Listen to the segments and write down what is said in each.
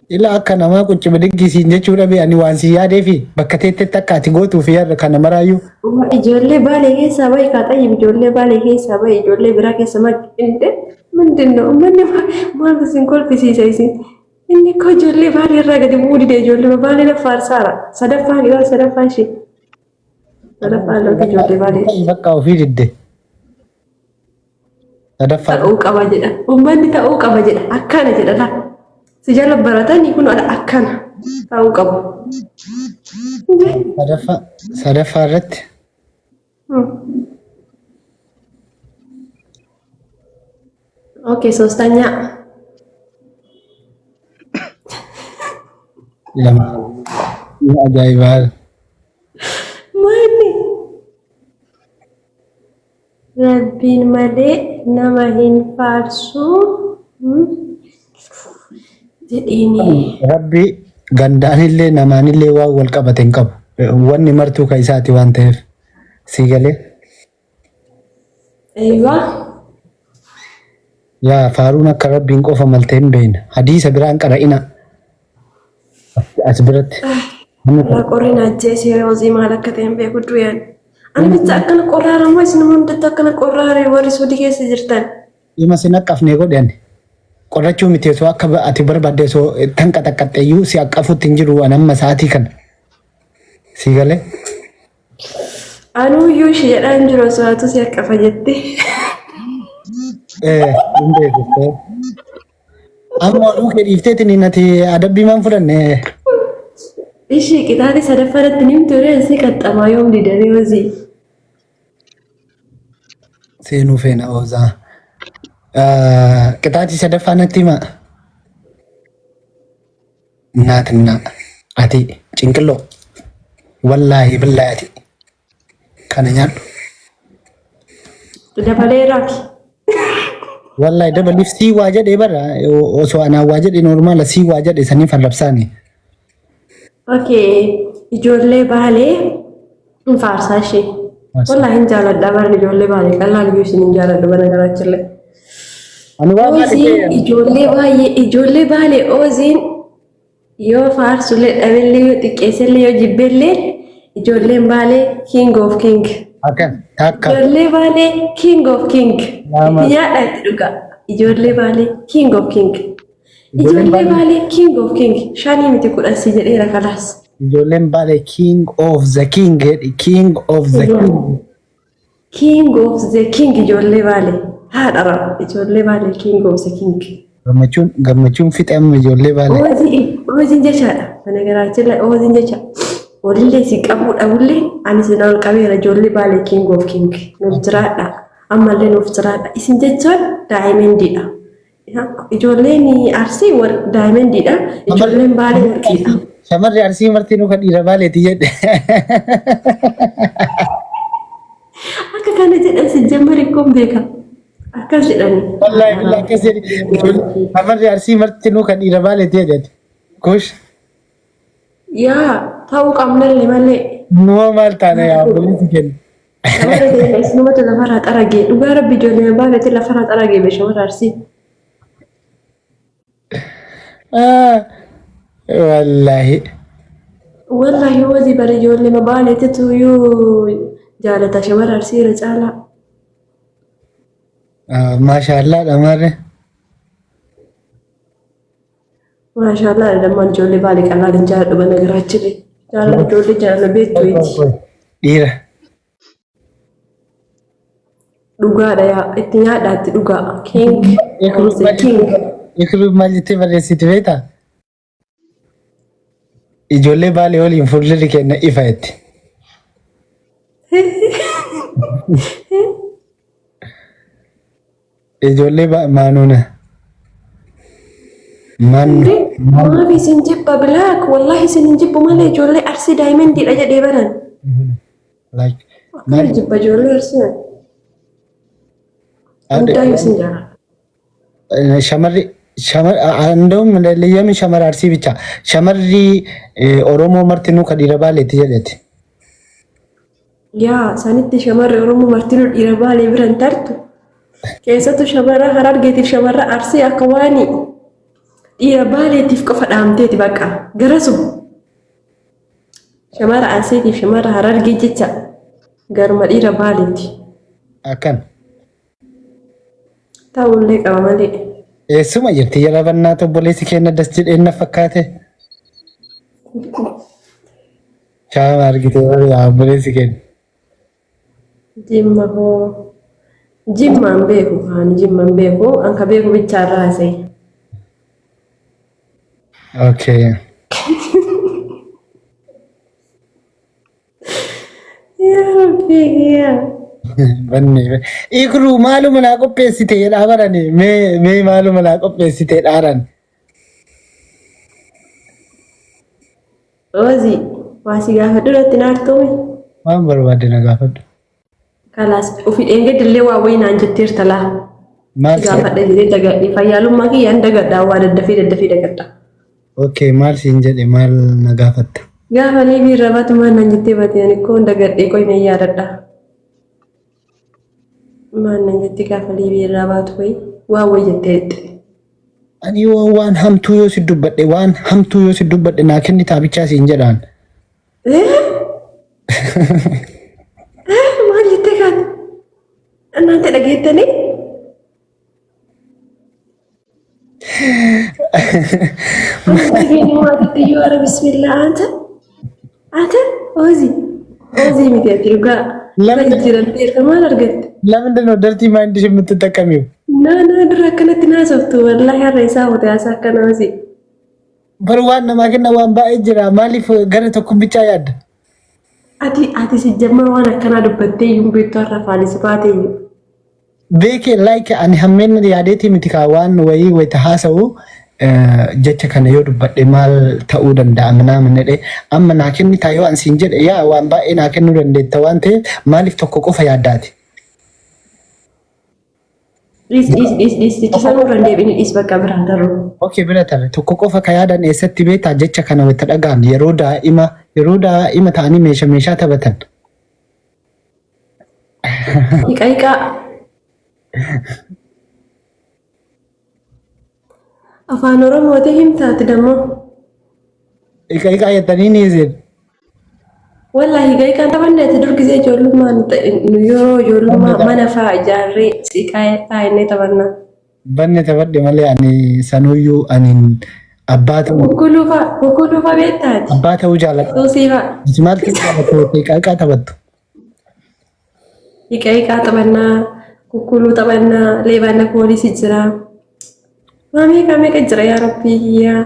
Ila akka namaa qucci bidiggi siin jechuu dhabe ani waan si yaadeefi bakka teettetti akka ati gootuuf yaadda kana maraayyuu. Ijoollee Baalee keessaa bahi kaa xayyib ijoollee Baalee keessaa bahi ijoollee biraa keessa maqinde ምንድን ነው uummanni maaltu isin kolfisiisa isin inni koo ijoollee Baalee irraa gadi bu'uu dide ijoollee Baalee na faarsaara sadaffaan dhiyaa sadaffaan ishee sadaffaan lootu ijoollee Baalee Bakka ofii didde. Sadaffaa. Ta'uu qaba jedha uummanni ta'uu qaba jedha akkana jedha laa si jala baratanii kun akkana ta'uu qabu. Sadaffaa sadaffaa irratti Okay, ሶስተኛ lama ajaa'ibaa. Maali? Rabbiin malee nama hin faarsu jedhiini. Rabbi gandaanillee namaanillee waan wal qabate hin qabu. Wanni martuu kan isaati waan ta'eef. Sii galee. Eeywa. Yaa faaruun akka rabbiin qofa maltee hin beekne. Hadiisa biraan qara'ina. As biratti. Walaa qorri na ajjeesee hojii maal akka ta'e hin beeku du'een. Ani bicha akkana qorraara moo isin hundatti akkana qorraare warri suudii keessa jirtan. Dhima si naqqafne godhe ani. Qorrachuu miti osoo akka ati barbaadde osoo tan qaxaqqaxxe iyyuu si aqqafutti hin jiru an amma sa'aatii kana. Sii galee. Anuu iyyuu ishee jedhaa hin jiru osoo atu si aqqafa jette. Ee hin beeku. Amma oduu kee dhiifteetiin ati adabbii maan fudhanne. Ishii qixaatii sadaffaa irratti ni himtu ree si qaxxamaa yoom didanii hojii. Seenuu feena oozaa. Qixaatii sadaffaa natti himaa. Naatinna ati cinqilloo. Wallaahi billaahi ati kana nyaadhu. Dabaleeraati. Wallaahi dabaliif sii waa jedhee bara osoo anaan waa jedhe normaala sii waa jedhe saniif arrabsaani. Okay, ijoollee Baalee hin faarsaa ishee. Wallaahi hin jaaladha baran ijoollee Baalee qallaan iyyuu isin hin jaaladhu bana garaachillee. Ani waa maali Ooziin ta'e? ijoollee baay'ee ijoollee Baalee ooziin yoo faarsullee dhabillee yoo xiqqeessellee yoo jibbellee ijoolleen Baalee king of king. Akkan takka Ijoollee Baalee king of king. Lama. Itti nyaadhaa itti dhugaa. Ijoollee Baalee king of king. Ijoolleen Ijoollee Baalee Baalee king of king. Shanii miti 10 si jedheera kalaas. Ijoolleen Baalee king of the king jedhi king of the king. King of the king ijoollee Baalee. Haadha rab ijoollee Baalee king of the king. Gammachuun gammachuun fixe amma ijoollee Baalee. Oozii ooziin jechaadha. Mana garaachilla ooziin jecha. Olillee si qabuu dhabullee ani sin ol qabeera ijoollee Baalee king of king. Nuuf jiraadha. Ammallee nuuf jiraadha. Isin jechaan daayimendiidha. Ijoolleen Arsii daayimendiidha. Ijoolleen Baalee warqiidha. Shamarri Arsii martinuu kan dhiira Baaleeti jedhe. Akka kana jedhan si jammari kun beeka. Akkas jedhani. Wallaahi billaahi akkas jedhi. Shamarri Arsii martinuu kan dhiira Baaleeti jedhe. Kush. Yaa ta'uu qabnallee malee. Numoo maal taana yaa obboleessi kenna. Shamara keenya isinumatu lafarraa xaragee. Dhugaa rabbi ijoollee baafete lafarraa xaragee be shamara Arsii. Ah, Wallaahi. Wallaahi wazii bara ijoollee baaleetitu iyyuu jaalata shamara Arsii irra caalaa. Ah, Maashaallah dhamaarre. Maashaallah lammaan ijoollee baalee qallaan hin jaaladhu bana garaachile. Jaalala ijoollee jaalala beektu iti. Dhiira. Dhugaadha yaa itti nyaadhaa itti dhugaa. King of the king. Ikruun maal jettee barreessiti beektaa? Ijoollee baalee waliin fuuldurri keenya ifa jetti. Ijoollee maanuuna. Man Maaf isin jibba bilaak wallahi isin hin jibbu malee ijoollee Arsii daayimendiidha jedhee baran. Like Akkana jibba ijoollee Arsii. Hundaayyuu isin jaalladha. Shamarri shamar እንደውም ለየምን shamara Arsii bicha shamarri Oromoo martinuu ka dhiira Baaleeti jedheti. Yaa sanitti shamarri Oromoo martinuu dhiira Baalee bira hin tartu. Keessattuu shamarra Harargeetiif shamarra Arsii akka waani Dhiira Baaleetiif qofa dhaamteeti bakka garasuma. Shamara Arsiitiif shamara Harargee jecha garuma dhiira Baaleeti. Akkam. Ta'ullee qaba malee. Eessuma jirti yeroo bannaatu obboleessi keenya das jedheen na fakkaate. Shaama argite yaa obboleessi keenya. Jimma hoo. Jimma hin beeku ani jimma hin beeku an ka beeku bichaa irraa haasa'e. Okay. Yaa Rabbii yaa. Banne. Ikruu maaluma naa qopheessite jedhaa barani. Mee mee maaluma naa qopheessite dhaaran. Ozi waa si gaafadhu irratti naartuumi. Waan barbaadde na gaafadhu. Kalaas ofii dheengadillee waa wayii naan jetteerta laa. Maal Si si gaafadha jedhee dagadhe fayyaalummaa kiyyaan dagadha waa daddafee daddafee dagadha. Okay, maal siin jedhe maal na gaafatta? Gaafa liibii irra baatu maal naan jettee bate ani koo dagadhee qoy mee yaadadha. Maal naan jettee gaafa liibii irraa baatu wayi waa wayi jettee jette. Ani yoo waan hamtuu yoo si dubbadhe waan hamtuu yoo si dubbadhe naa kennitaa bichaa siin jedhaan. Maal jettee kaate? Annaante dhageettanii? Anta bismillah anta anta ozi ozi miti ati dhugaa Lamni jijjiiramteerta maal argatte? ለምንድን ነው ደርቲ ማይንድሽ የምትጠቀሚው? Na na dura akkanatti naasoftu wallaahi har'a isaa hote haasaa akkana ozi. Bar waan namaa kenna waan baay'ee jira. Maaliif gara tokko bichaa yaadda? Ati ati si jammar waan akkanaa dubbattee iyyuu hin beektu har'a afaan si baate iyyuu. Beeke like ani hammeen yaadeetii miti kaa waan wayii wayita haasa'u jecha kana yoo dubbadhe maal ta'uu danda'a minaamin jedhee amma naa kennitaa yoo an siin jedhe yaa waan baay'ee naa kennuu dandeetta waan ta'eef maaliif tokko qofa yaaddaati? Dhiis dhiis dhiis dhiis jecha sanuu irra hin deebiin dhiis bakka biraa darbu. Okay bira tare tokko qofa ka yaadan eessatti beektaa jecha kana wayita dhaga'an yeroo daa'ima ta'anii meeshaa meeshaa taphatan. Hiqa hiqaa. Afaan Oromooti himtaati dammoo. Hiqa hiqaa jettanii ni isin. Wallahi hiqa hiqaan taphanne ati dur gisee ijoollummaa nu yeroo ijoollummaa mana fa'aa ijaarree siqaa taa'ennee taphanna. Banne taphadhe malee ani sanuyyuu ani abbaa ta'uu Kukkuluu fa'a kukkuluu fa'a beektaati. abbaa ta'uu jaalladha. Suusii fa'a. Ati maal ta'uu jaallatta hiqa hiqaa taphattu? Hiqa hiqaa taphannaa kukkuluu taphannaa leebaana poolisii jira. Waa meeqa meeqa jira yaa rabbii kiyyaa.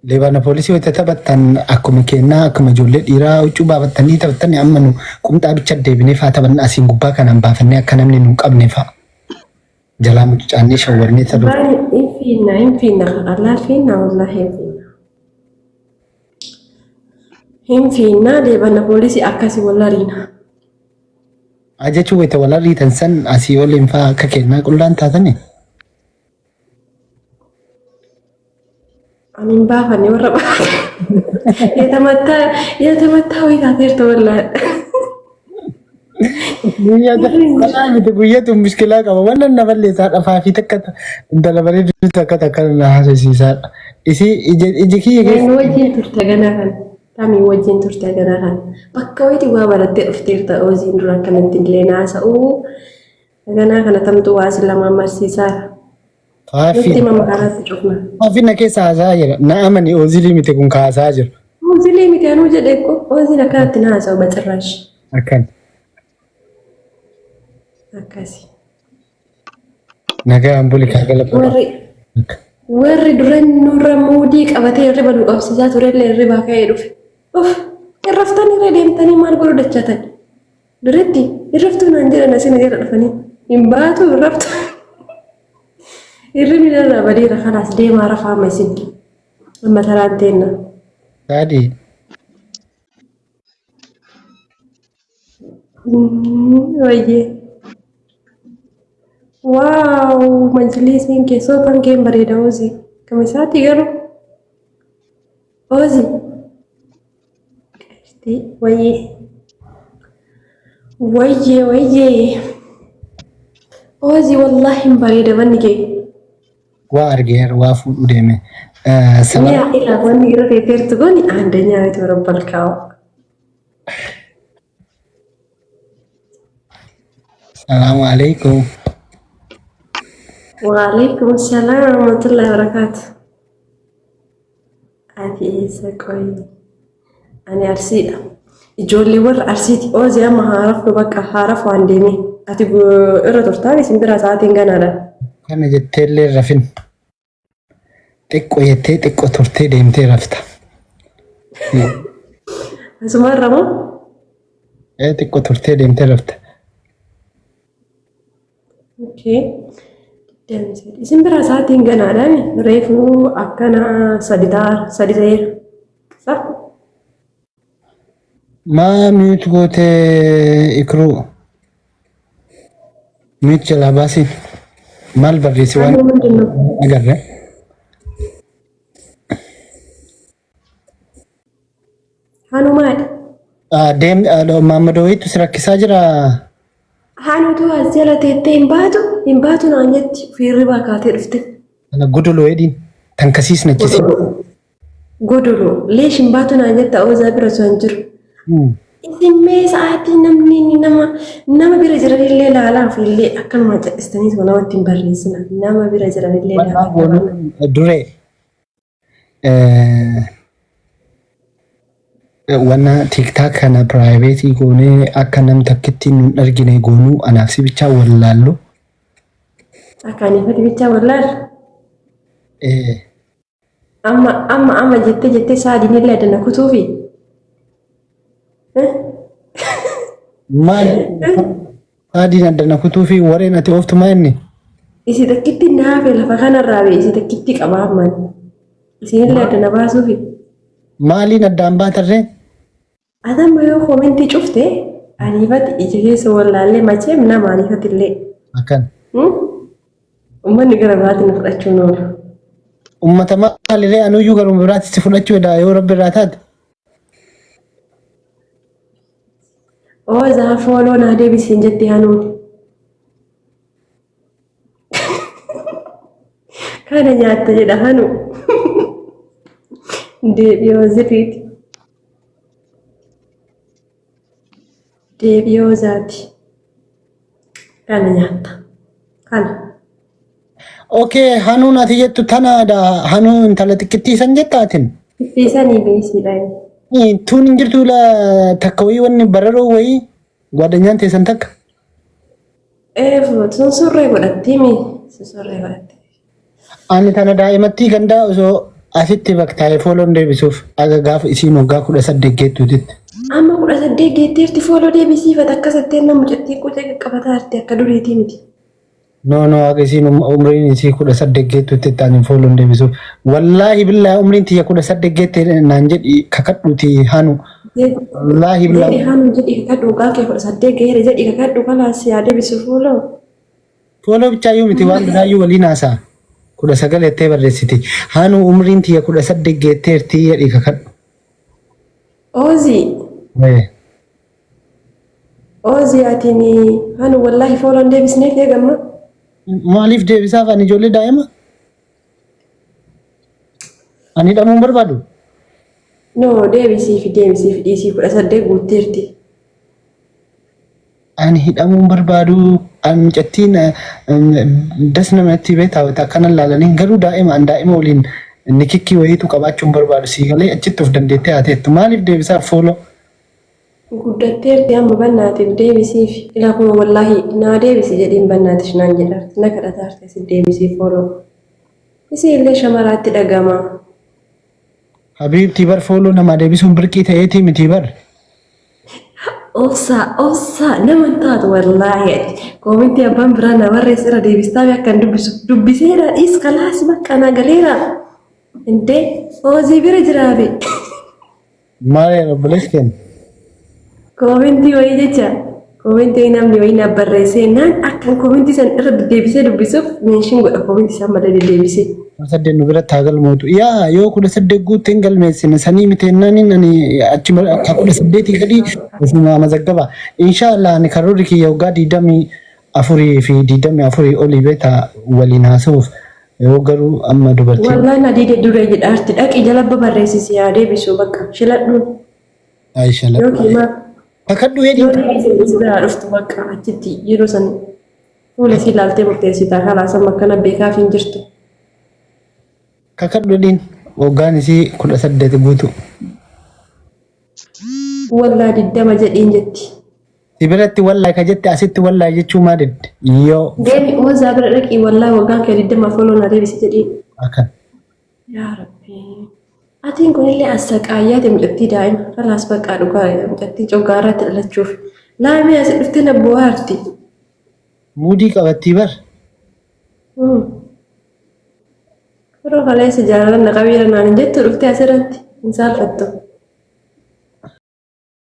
Leebaana poolisii wayita taphattan akkuma kennaa akkuma ijoollee dhiiraa huccuu baafattanii taphattanii amma nu qumxaa bicha deebinee faa taphanna asiin gubbaa kanaan baafannee akka namni nu hin qabne faa jalaa mucucaannee shawwarnee taphatu. Baay'ee hin fiinna hin fiinna allaal fiinna wallaahi hin fiinna. Hin fiinna leebanna poolisii akkasii wallariina. Jechuun wayita wal arriitan san asii oliin faa akka kennaa qullaan taatanii. Ani hin baafanne warra baafate. Yatamattaa yatamattaa wayii taateerta wallaahi. Guyyaa kanaa miti guyyatu mushkilaa qaba. Wannan na balleessaa dhafaa fi takka intala bareedduu takka takka na haasofsiisaadha. Isii iji kiyya keessa Eenyu wajjin turte ganaa kana? Tamii wajjin turte ganaa kana? Bakka wayiitii waa barattee dhufteerta oziin dura akkanatti illee naasa'uu. Ganaa kana tamtu waa si lamaan marsiisaara. Faaffii Nutti hima makaaraatti cufna. Faaffii na keessa haasa'aa jira. Na amani oozilii miti kun kaasaa jira. Oozilii miti anuu jedhe ko ooziin akkanatti na haasa'u bacirraash. Akkan Akkasi. nagaan buli kaa gala Warri warri dura nurra muudii qabatee hirriba nu qabsiisaa turellee hirribaa ka'ee dhufe. Uf irraftanii irra deemtanii maal godhu dachatan. Duratti irraftuu naan jedhan asin jala dhufanii hin baatu irraftu. Hirribni narraa badeera kalaas deemaa rafaa amma isin. Amma taraan teenna. Saadii Wayyee. Waaw majliisiin kee soofaan kee hin bareeda oozii. Kama isaati garuu. Oozii. Qashtii wayyee. Wayyee wayyee. Oozii wallaahi hin bareeda manni kee. Waa argeera waa fuudhuu deeme. Salaam. Mi'a ilaa wanni irra teetteertu kun aandanyaa miti rabbal kaa'u. Salaamu alaikum. Waalaikum salaam warahmatullahi wabarakaatu. Ati eessa qoyi? Ani Arsiidha. Ijoollee warra Arsiiti. Oozii amma haarafnu bakka haaraf waan deeme. Ati irra turtaan isin bira sa'aatiin ganaadha. Kana jetteellee rafin. Xiqqoo jettee xiqqoo turtee deemtee rafta. Asuma irra moo? Ee xiqqoo turtee deemtee rafta. Okay. 23. Isin bira sa'aatiin ganaadha. Reefuu akkana sadi ta'a sadi ta'eera. Sa? Maa mute gootee ikruu? Mute jalaa baasi. Maal barreessi waan Halluu ምንድን ነው? agarre? Hanumaadha. Deem maammadoo wayiitu si rakkisaa jira. Hanuutu as jala teettee hin baatu hin baatu naan jetti fiirribaa kaatee dhufte. Kana godoloo jedhiin tankasiis nachisi. Godoloo leesh hin baatu naan jetta oozaa bira osoo hin jiru. Isin mee sa'aatii namni nama nama bira jiranillee laalaa ofiillee akkanuma cal'istanii namatti hin barreessina. Nama bira jiranillee Wannaa laalaa. goonuu duree wanna TikTok kana private goonee akka nam takkitti nun argine goonuu anaaf si bichaa wallaallu. Akka ani bichaa wallaal. Amma amma amma jettee jettee saadiinillee addana kutuufi. Maal saadiin addana kutuu fi wareen ati ooftu maa inni? Isi takkitti naafe lafa kanarraa bee isi takkitti qaba ammaan. Isinillee addana baasuufi. Maaliin addaan baatarree? Atamma yoo koomentii cufte aniifati ija keessa wallaallee macheem nama aniifati illee. Akkan. Uummanni gara biraatiin nu fudhachuun oolu. Ummata maalirree anuyyuu garuma biraatti si fudhachuu dha yoo rabbi irraa taate. Oozaa follow naa deebisiin jetti hanuun. Kana nyaatta jedha hanu. Deebii ooziriiti. Deebii oozaati. Kana nyaatta. Kana. Okay, hanuun ati jettu tanaadha. Hanuu intala xiqqittii san jettaatin. Dhiisanii beesiidha. Tuun hin jirtu la takka wayii wanni bararoo wayii gwaadanyaan teessan takka. Ee sun surree godhatti mi? Sun surree godhatti. Ani tana daa'imattii gandaa osoo asitti baktaa'ee follow n deebisuuf aga gaafa isiin waggaa 18 geettuutitti. Amma 18 geetteerti follow deebisiifata akka satteen nama mucattii qucee qaqqabataa jirti akka duriitii miti. No no aga isiin umriin isii 18 geettuutti ani follow n deebisuuf. Wallaahi billaahi umriin tiyya 18 geette naan jedhi kakadhuuti hanu. Wallaahi Jedhi billaahi. hanu jedhi kakadhu waggaa kee 18 geere jedhi kakadhu kalaas yaa deebisu follow. Follow bichaayyuu miti waan biraayyuu waliin haasa'a. 19 jettee barreessiti. Hanu umriin tiyya 18 geetteerti jedhi kakadhu. Oozii. Ee. Oozii atiin hanu wallaahi follow hin deebisneef eegamma. Maaliif deebisaaf ani ijoollee daa'ima? Ani hidhamuu hin barbaadu. No deebisiif deebisiif dhiisii 18 guutteerti. Ani hidhamuu hin barbaadu. Ani mucattiin das namatti beektaa akkana laalanii garuu daa'ima an daa'ima waliin nikikkii wayiitu qabaachuu hin barbaadu. Sii galee achitti of dandeettee haateettu. Maaliif deebisaaf follow? Guddatteerti amma bannaatiif deebisiif ila kun wallaahi naa deebisi jedhiin bannaatiif naan jedhaarti na kadhataarte si deebisiif follow. Isii illee shamaraatti dhagama. Habiibtii bar follow namaa deebisuun birqii ta'eetii miti bar. Obsaa obsaa nama hin taatu wallaahi ati koomentii abbaan biraa na barreesse irra deebistaa akka hin dubbisu dubbiseera dhiis kalaas bakka na galeera. Indee oozii bira jiraabe. Maal obboleessi keenya? Koomentii wayii jecha koomentii wayii namni wayii naaf barreessee naan akkan koomentii san irra deddeebisee dubbisuuf mention godha koomentii san malee deddeebisee. 18 nu biratti haa galmootu. Yaa yoo 18 guutte hin galmeessine sanii miti jennaan ani achi akka 18 gadi ofuma mazaggaba. Inshaallah ani karoorri kiyya waggaa 24 fi 24 olii beektaa waliin haasa'uuf. Yoo garuu amma dubartiin Wallahi na diide dura jedhaarti dhaqi jala babarreessisi yaa deebisu bakka shiladhuun. Aisha Yookiin maal Kakadhu yoo hedii dhiise biraa dhuftu bakka achitti yeroo san fuula isii ilaaltee murteessitaa kalaas amma akkana beekaaf hin jirtu. Kakadhu hedhiin waggaan isii 18 guutu. Wallaa 20 jedhiin jetti. Si biratti wallaahi ka jette asitti wallaahi jechuu maa didde? Yoo Deemi oozaa bira dhaqii wallaa waggaan kee 20 foloo na deebisi jedhiin. Akkan. Yaa Rabbi. Atiin kunillee assaqaayyaati mucattii daa'ima. Kalaas baqqaa dhugaa mucattii coggaarratti dhalachuuf. Laamee asi dhuftee na bu'aarti. Muudii qabattii bar. Yeroo kaleessa jaalala na qabeera naan hin jettu dhuftee asirratti hin saalfattu.